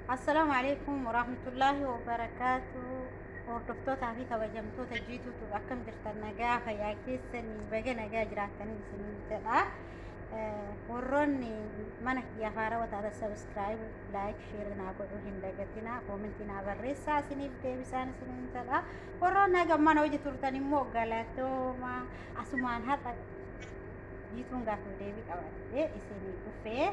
Assalaamu alaikum warahmatullaahi wabarakaatu. Hordoftootaa fi kabajamtoota jiituutu akkam jirtan nagaa fayyaa keessanii baga nagaa jiraattanii isiniin jedha. Warroonni mana kiyya haarawaa taatan sabiskiraayib, laayik, sheer naa godhuu hin dagatinaa, koomentii naa barreessaa isiniif deebisaan isiniin jedha. Warroonni haga mana hojii turtan immoo galatooma asumaan har'a jiituun gaaffiif deebii qabadhee isinii dhufee.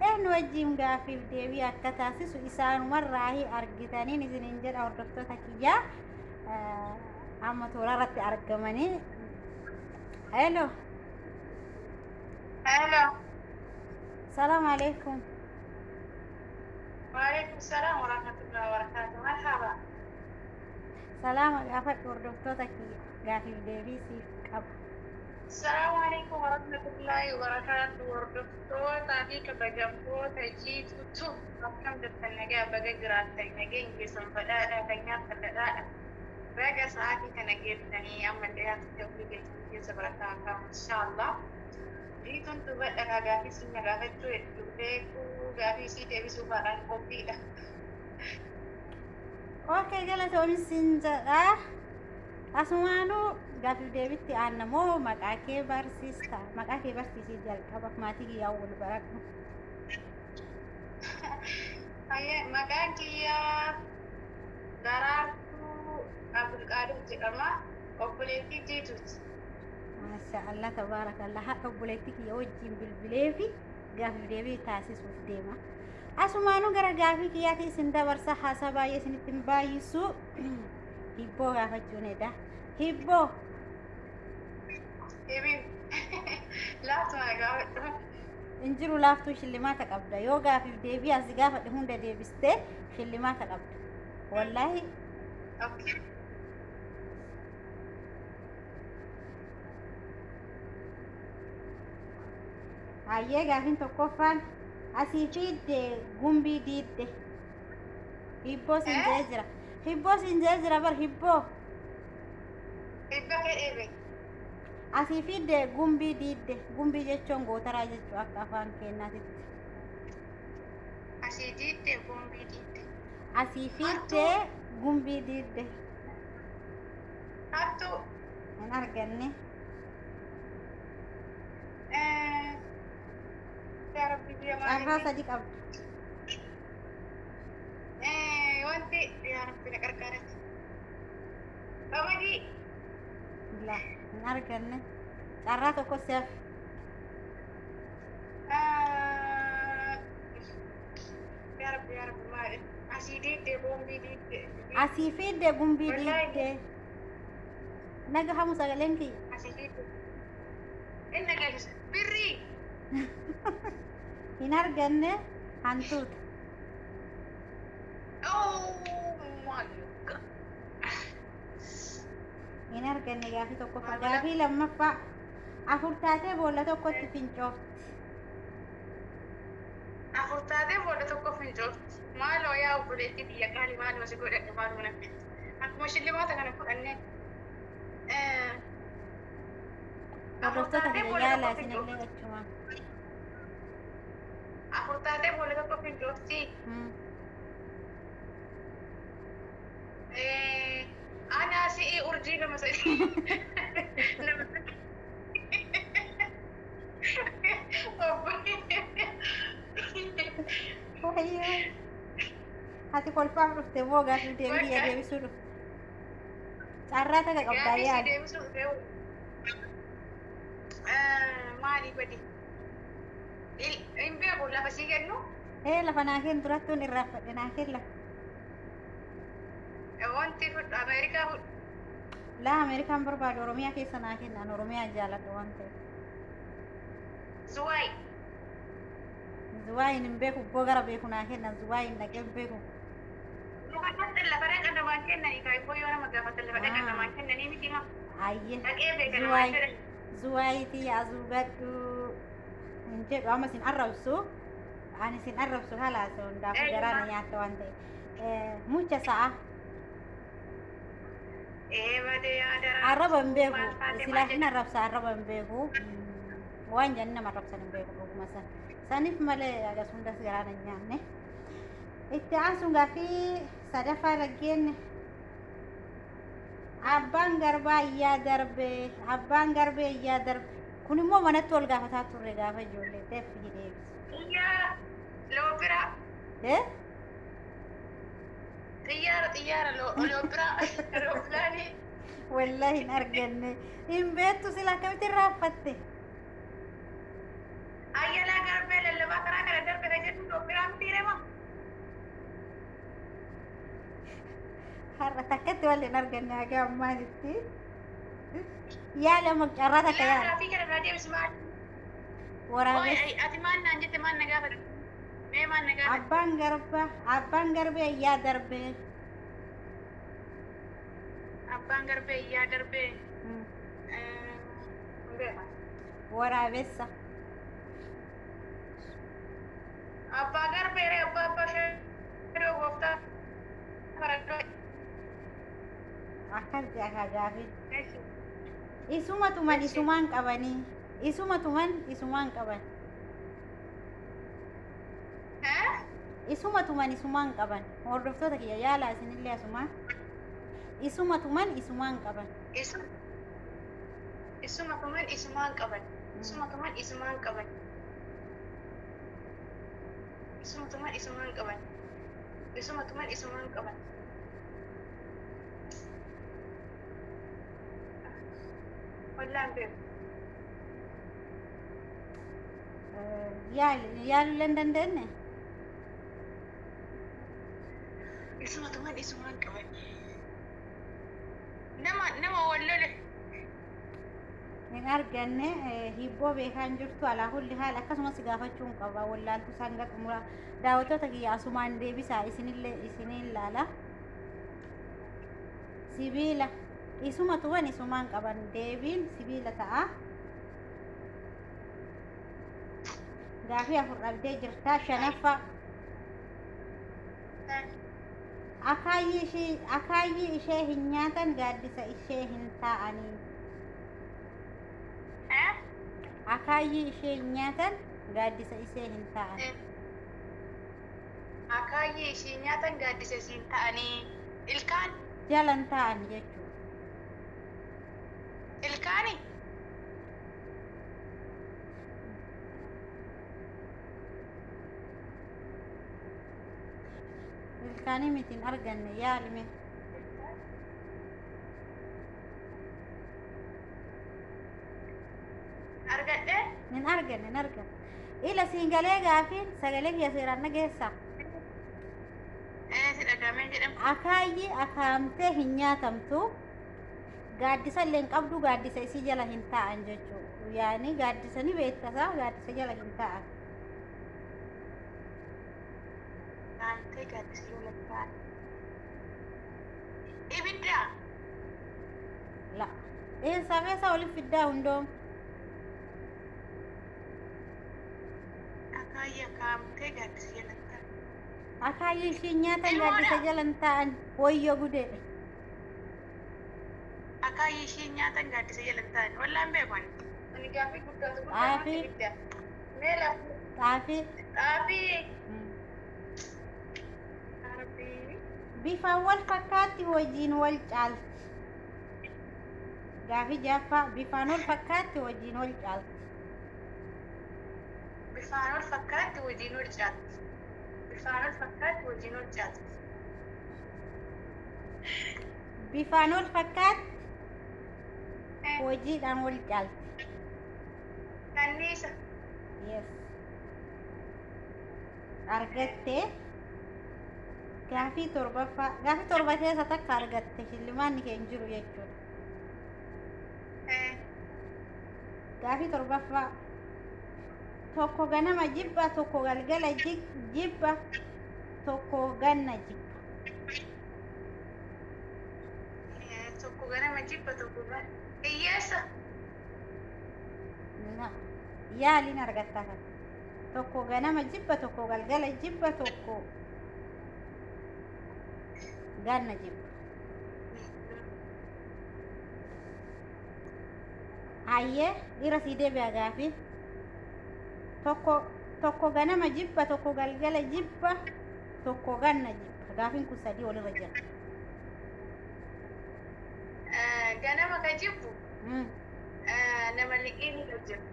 Eenyu wajjin gaaffiif deebii akka taasisu isaanumarraahi argitaniin isiniin jedha hordoftoota kiyyaa amma toora irratti argamanii. Hello. Hello. Salaam alaikum. Waalaikum salaam warahmatullahi wabarakatuh. Marhaba. Salaama gaafadhu hordoftoota kiyya gaaffiif deebii siif qaba. Assalamu alaikum warahmatullahi wabarakatuh. Hordoftoota fi kabajamtoota jiitutu akkam jirtan nagaa baga jiraattan nageenyi keessan badhaadha kan nyaattan dhadhaadha. Baga sa'aatii kana geessanii ammallee haati ofii keessan keessa barataa kaa'u inshaallah. Jiituun tubadha kaa gaafii sin na gaafachuu hedduu beekuu gaafii isii deebisuu faadhaan qophiidha. Okay, galatoomi siin jedha. Asumaanuu gaaffiif deebitti aanna moo maqaa kee barsiista? Maqaa kee barsiisii jalqaba maatii kiyyaa wal baradhu. Hayyee, maqaan kiyyaa Daraartuu Abdulqaadir jedhama. Obboleettii Jiituuti. Maasha Allah tabaarakallah haadha obboleettii kiyya wajjin bilbilee fi gaaffiif deebii taasisuuf deema. Asumaanuu gara gaaffii kiyyaatti isin dabarsa haasaa baay'ee isinitti hin baay'isu. Hibboo gaafachuun eda. Hibboo. Hibiin. Laaftuma na gaafadhu. Hin jiru laaftuu shillimaata qabda. Yoo gaafiif deebii asi gaafadhe hunda deebistee shillimaata qabda. Wallaahi Okay. Hayyee gaafiin tokkoffaan asii fiidde gumbii diidde. Hibboo siin jee jira. Hibboo siin jee jira bar hibboo. Dhibba kee dhiibe. Asii fiidde gumbii diidde. Gumbii jechuun gootaraa jechuu akka afaan keenyaatitti. Asii diidde gumbii diidde. Asii fiidde gumbii diidde. Hattuu. Hin arganne. Yaa Rabbi biyya Carraa maaliif? sadi qabda. Wanti yaa Rabbi na qarqaaratti. Qamadii. La hin arganne. Carraa tokko si hafe. Yaa Rabbi yaa Rabbi maali? Asii diidde boombii diidde. Asii fiidde gumbii Wallaahi. diidde. Naga hamu sagaleen kiyya. Asii diidde. Inni geessisa. Birrii. Hin arganne hantuuta. Oh my God. Hin arganne gaafii tokkoffaa. Maal godha? Gaafii lammaffaa. Afur taatee boolla tokkotti fincoofti. Afur taatee boolla tokko fincoofti. Maaloo yaa obboleettii biyya qaalii maaluma si godhadhe maaluma na fidde. Akkuma shillimaata kana fudhannee. Afur Hordoftoota taatee kiyya boolla yaalaa tokko isinillee fincoofti. achumaan. Afur taatee boolla tokko fincoofti. Anaa si'ii urjii lama sadii. Lama sadii. Wayyoo. Ati kolfaaf dhufte moo gaafii deebii kiyya deebisuu dhufte? Carraa takka qabdaa Gaafii si yaali. deebisuu dhufee maali badi? Hin beeku lafa sii kennu. Ee lafa naa kennu durattuun irraanfadhe naa kenn lafa. Wanti fudhu Ameerikaa fudhu. Laa Ameerikaan barbaadu Oromiyaa keessa naa kenna an Oromiyaa jaaladha waan ta'eef. Zuwaay. Zuwaayin hin beeku ibboo gara beeku naa kenna Zuwaayin dhaqee hin beeku. Lafa lafa dhaqa namaan kennanii kaayibboo yoo nama gaafatan lafa dhaqa namaan kennanii miti maa. Ayye. Dhaqee beeka namaan Zuwaay. jedhan. Zuwaayitii azuugadhu hin jedhu amma isin arrabsu ani isin arrabsu halaasa hundaafuu garaa na nyaatta waan ta'eef. Mucha sa'a. Ee badee yaa daraa. Arraba hin beeku. Maal taate Silaa maal hin arrabsa arraba hin beeku. Waan jedhan nama arrabsan hin beeku dhuguma san. Saniif malee agas hundas garaa na nyaanne. Itti aansuun gaaffii sadaffaa irra geenne. Abbaan garbaa iyyaa darbe, abbaan garbee iyyaa darbe. Kun immoo manatti wal gaafataa turre gaafa ijoollee deeffi deebisi. Xiyyaara. Loobiraa. Eh? Xiyyaara xiyyaara loobiraa. Loobilaanii. Wallahi hin arganne. Hin beektu sila akkamitti irraanfatte? Ayyalaa garbee lallabaa karaa kana darbe kan jedhu loobiraa miti reema. Har'a takkatti wal hin arganne haga ammaatitti. Yaala carraa takka Yaa yaala. gaafii kana naa deebisi maal? Waraabessi. Ooy ati maal naan jette maal na gaafate? Mee maal na gaafate? Abbaan garba abbaan garbee iyyaa darbee. Abbaan garbee iyyaa darbee. Hin beeku. Waraabessa. Abbaa garbee ree abbaa abbaa shadoo gooftaa faradoo. Akkas jedha gaafii. Isuma tuman isumaan qabanii. Isuma tuman isumaan qaban. Isuma tuman isumaan qaban. Hordoftoota kiyya yaala isinillee asumaan. Isuma tuman isumaan qaban. Isuma tuman isumaan qaban. Isuma tuman isumaan qaban. Isuma tuman isumaan qaban. Isuma tuman isumaan qaban. Wallaan beeku. Yaaluu hin dandeenye. Isuma tuman isumaan qaban. Nama nama wal lole. Hin arganne hibboo beekaa hin jirtu alaa kulli haal akkasumas gaafachuun qaba wallaaltu sanga xumuraa daawwattoota kiyya asumaan deebisaa isinillee isiniin laala. Sibiila isuma tuman isumaan qaban deebiin sibiila ta'a. Gaafii afur dhabdee jirta shanaffaa. Akaayyii ishee hin nyaatan gaaddisa ishee hin taa'anii. Akaayyii ishee hin nyaatan gaaddisa ishee hin taa'an. Akaayyii ishee nyaatan gaaddisa isiin ta'anii. Ilkaan. Jalan taa'an jechuudha. Ilkaani. Ilkaanii miti hin arganne yaalime. Argadhee. Hin arganne hin arganne. Ila siin galee gaafiin sagalee kiyya seeraan dhageessaa. Si dhagamee jedhama. Akaayyii akaamtee hin nyaatamtu. Gaaddisa illee hin qabdu gaaddisa isii jala hin taa'an jechuudha. Yaani gaaddisa ni beektasaa gaaddisa jala hin taa'an. Naantee gaaddisa jala taa'an. Ibidda. La. Eessaa fi eessaa walitti fiddaa hundoom. Akaayyii akaamtee gaaddisa jala taa'an. Akaayyii ishii nyaatan Ilmoodha. gaaddisa jala hin taa'an wayyo gudeedha. Akaayyii ishii nyaatan gaaddisa jala taa'an. Wallaan beeku ani. Ani gaaffii guddaatu guddaa Xaafii. ibidda. Mee lafa. Xaafii. Xaafii. Rabbii. Bifaan wal fakkaatti hojiin wal caalti. Gaafii jaaffaa bifaan wal fakkaatti hojiin wal caalti. Bifaan wal fakkaatti hojiin wal caalti. Bifaan wal fakkaatti hojiin wal caalti. Bifaan wal fakkaatti hojiidhaan wal caalti. Kanniisa. Yes. Argattee gaafii torbaffaa gaafii torba keessa takka argatte shillimaanni kee hin jiru jechuudha. Gaafii torbaffaa tokko ganama jibba tokko galgala jibba tokko ganna jibba. Tokko ganama jibba tokko ganna. Hiyyeessa. Yaaliin argattaa kana. Tokko ganama jibba tokko galgala jibba tokko ganna jibba. Hayyee dhiira sii deebi'a gaafii. Tokko tokko ganama jibba tokko galgala jibba Tokko ganna jibba. Gaafiin kun sadii walirra jira. Ganama ka jibbu nama liqiin irra jiru.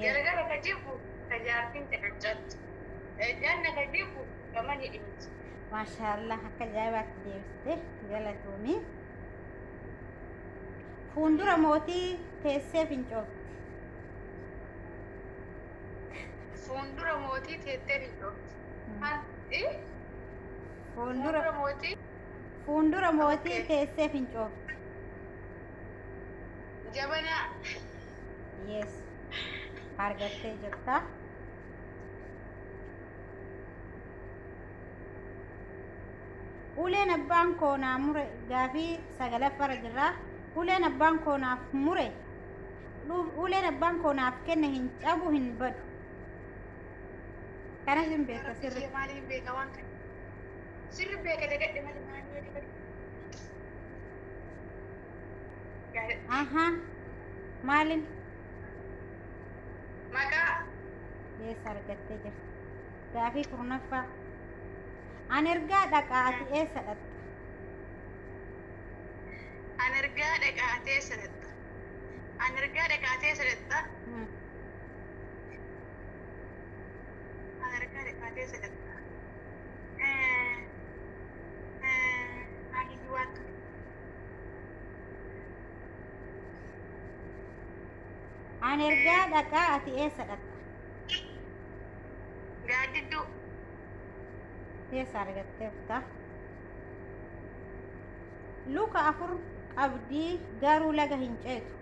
Galgala ka jibbu ka jaartiin caqaccattu. Ganna ka jibbu ka mani dhimtu. Maashaallah, akka ajaa'ibaatti deebiste, galatoomi. Fuuldura mootii teessee fincoofti. Fuuldura mootii teettee fincoofti. Fuuldura Fuuldura mootii fuuldura mootii teessee fincoofti. Jabanaa. Yes. Argattee jirta. Uleen abbaan koo naa mure, gaafii sagalaffaarra jirra. Uleen abbaan koo naaf mure, uleen abbaan koo naaf kenne hin cabu, hin badu. Kanas hin beekta sirri. Maaliin beeka waan kana? Sirri beeka, dagadhe malee maaliin dagadhe? Aha. Maalin? Maqaa. Yes, argattee jirta. Gaafii 10ffaa. Ani ergaa dhaqaa, ati eessa dhaqxa? Ani ergaa dhaqaa, ati eessa dhaqxa? Ani ergaa dhaqaa, ati eessa dhaqxa? Ani ergaa dhaqaa, ati eessa dhaqxa? Maaliif waan ture? Ani ergaa dhaqaa, ati eessa dhaqxa? Gaaddidduu. Eessa argatteerta? Luka afur qabdii garuu laga hin ceetu.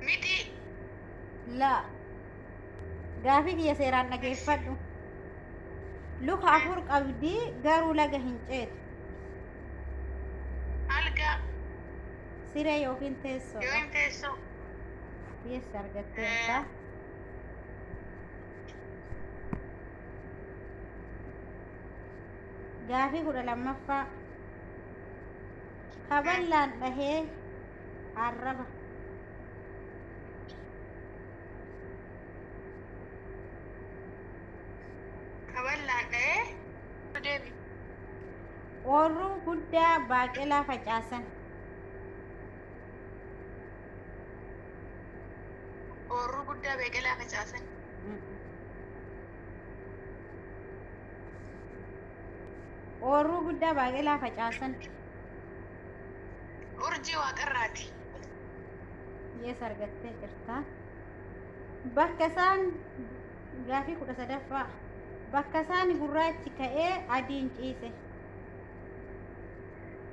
Mixii. Laa. Gaafii kiyya seeraan dhageeffadhu. Luka afur qabdii garuu laga hin ceetu. Algaa. Siree yookiin teessoodha. Yookiin teessoo. Yes, argatteerta. Gaafii 12ffaa. Kaballaan dhahee arraba. Kaballaan dhahee. Deebi. Oorruu guddaa baaqelaa facaasan. Oorruu guddaa beeqilaa facaasan. Oorruu guddaa baaqelaa facaasan. Urjii waaqarraati. Yes, argattee jirta. Bakka isaan, gaafii 13ffaa. Bakka isaan gurraachi ka'ee adiin ciise.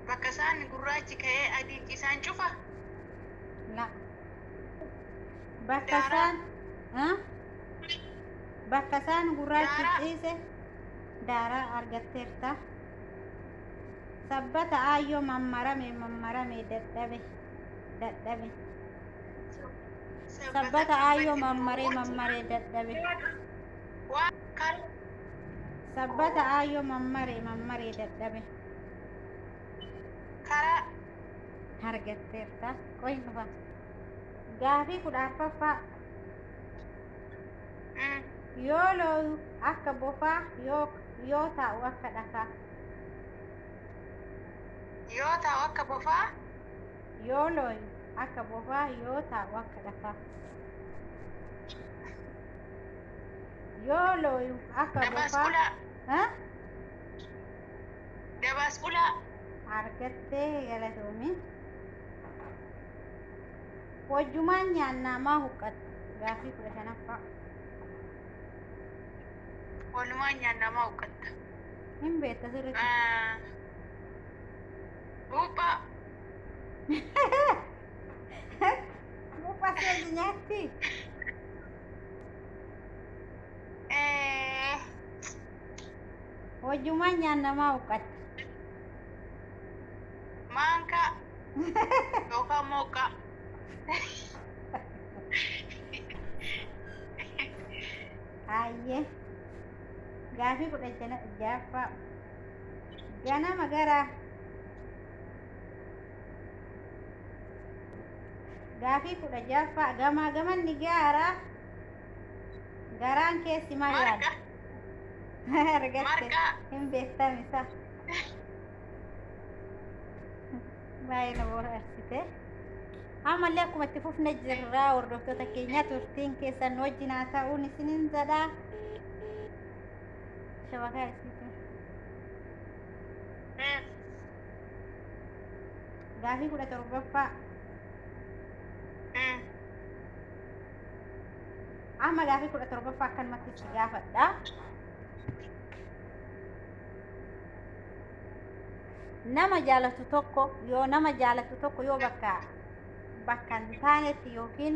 Bakka isaan gurraachi ka'ee adiin ciisaan cufa. La. Bakka Daaraa. isaan, ah? Bakka isaan gurraachi Daaraa. ciise, daaraa argatteerta. Sabbata aayyoo mammarame mammarame dadhabe dadhabe. Sabbata aayyoo mammaree mammaree dadhabe. Waa kara. Sabbata aayyoo mammaree mammaree dadhabe. Karaa. Argatteerta. Qoyin dhufa. Gaafii 14ffaa. Yoo looyu akka bofaa, yoo taa'u akka dhakaa. Yoo taa'u akka bofaa. Yoo looyu akka bofaa, yoo taa'u akka dhakaa. Yoo looyu akka Dabaas bofaa. ulaa. Ha? Dabaas ulaa. Argattee, galatoomi. Wajjumaan nyaannaa maa huqqatta? Gaafii 15ffaa. Walumaan nyaannaa maa huqqatta? Hin beekta sirriitti. Buuphaa. Buuphaa seerri nyaatti. Wajjumaan nyaannaa maa huqqatta? Maankaa yookaan mooqaa. Hayyee. Gaafii 16ffaa. Ganama gara, gaafii 16ffaa, gamaa gamanni gaara, garaan keessi maal yaada? Marqa. Argatte. Marqaa. Hin beektam isa. Baay'ee na bohaarsite. Ammallee akkuma itti fufne jirra hordoftoota keenya turtiin keessan nu wajjin haa ta'uun isinin jedha. Shabakaa isiitu. Gaafii 17ffaa. Amma gaafii 17ffaa akkanumatti si gaafadha. Nama jaalatu tokko yoo nama jaalatu tokko yoo bakka bakka hin taanetti yookiin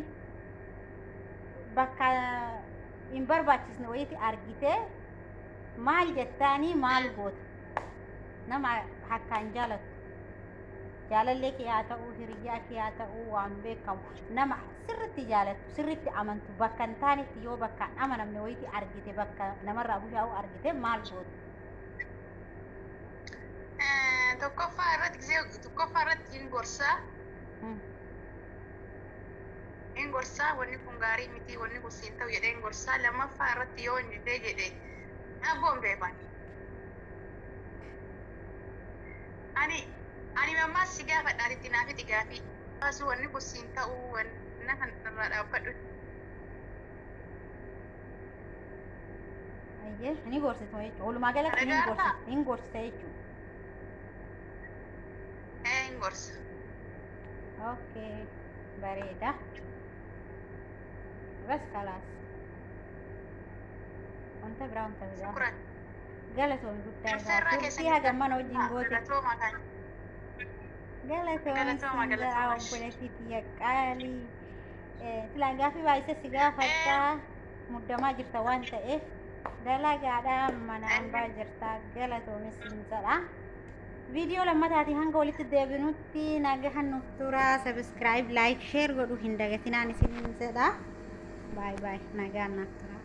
bakka hin barbaachisne wayiitti argite maal jettaanii maal goota? Nama hakkaan jaalattu. Jaalallee kee haa ta'uu, hiriyyaa kee haa ta'uu, waan beekamu. Nama sirritti jaalattu, sirritti amantu bakka hin taanetti yoo bakka hin amanamne wayiitti argite bakka namarraa bushaa'u argite maal goota? Tokkoffaa irratti gisee tokkoffaa irratti hin gorsaa. Hin gorsaa, wanni kun gaarii miti, wanni kun siin ta'u jedhee hin gorsaa. Lammaffaa irratti yoo hin didee jedhe abboon beekan. Ani mammaas si gaafadha, ati itti naaf fixi gaafii. Baasuu wanni kun siin ta'u, wanna kanarraa dhaabbadhu. Ayyee ni gorsitu jechuudha. Walumaa galatti ni Dhagaartaa? gorsita, hin gorsita jechuudha. Ee, hin gorsa. Okay, bareeda. Bas kalaas. Wanta biraa wanta biraa. Shukran. Galatoomi guddaa Turtee irraa irraa. keessa Turtii haga mana wajjin goote. Galatooma kan. Galatoomi Galatooma, siin jedha galatooma. obboleettii tiyya qaalii. Silaa gaaffii baay'isee si gaafadha. Muddamaa jirta waan ta'eef dalagaadha mana hambaa jirta galatoomi siin jedha. Viidiyoo lammataatiin hanga walitti deebinutti nagahan nuuf tura. Subscribe, like, share godhuu hin dagatinaan isiniin jedha. Baay baay, nagaan naaf tura.